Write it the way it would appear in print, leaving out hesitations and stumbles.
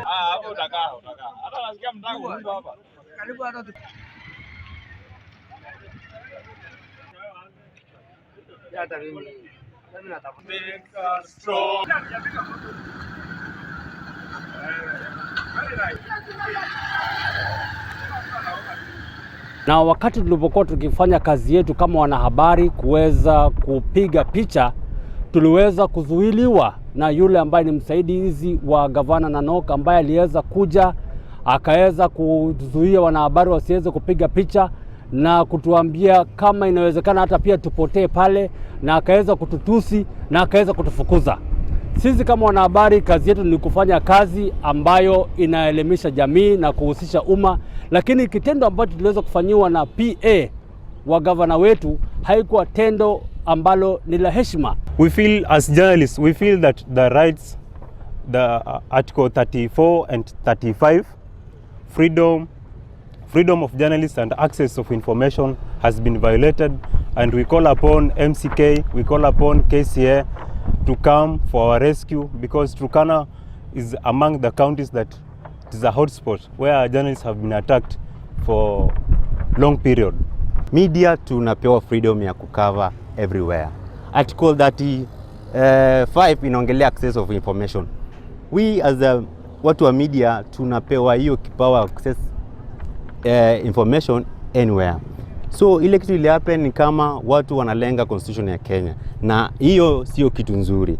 Ah, hapo utakaa, utakaa. Hata nasikia mtaka kuimba hapa. Karibu hata hata mimi natafuta. Make us strong. Very nice. Na wakati tulipokuwa tukifanya kazi yetu kama wanahabari kuweza kupiga picha, tuliweza kuzuiliwa na yule ambaye ni msaidizi wa gavana Nanok, ambaye aliweza kuja akaweza kuzuia wanahabari wasiweze kupiga picha na kutuambia kama inawezekana hata pia tupotee pale, na akaweza kututusi na akaweza kutufukuza. Sisi kama wanahabari, kazi yetu ni kufanya kazi ambayo inaelimisha jamii na kuhusisha umma, lakini kitendo ambacho tuliweza kufanyiwa na PA wa gavana wetu haikuwa tendo ambalo ni la heshima. We feel as journalists, we feel that the rights, the Article 34 and 35, freedom of journalists and access of information has been violated, and we call upon MCK, we call upon KCA to come for our rescue, because Turkana is among the counties that is a hotspot where journalists have been attacked for long period. Media tunapewa freedom ya kucover everywhere. Article 35 inaongelea access of information. We as a, watu wa media, tunapewa hiyo kipawa access information anywhere. So ile kitu ile happen ni kama watu wanalenga constitution ya Kenya, na hiyo sio kitu nzuri.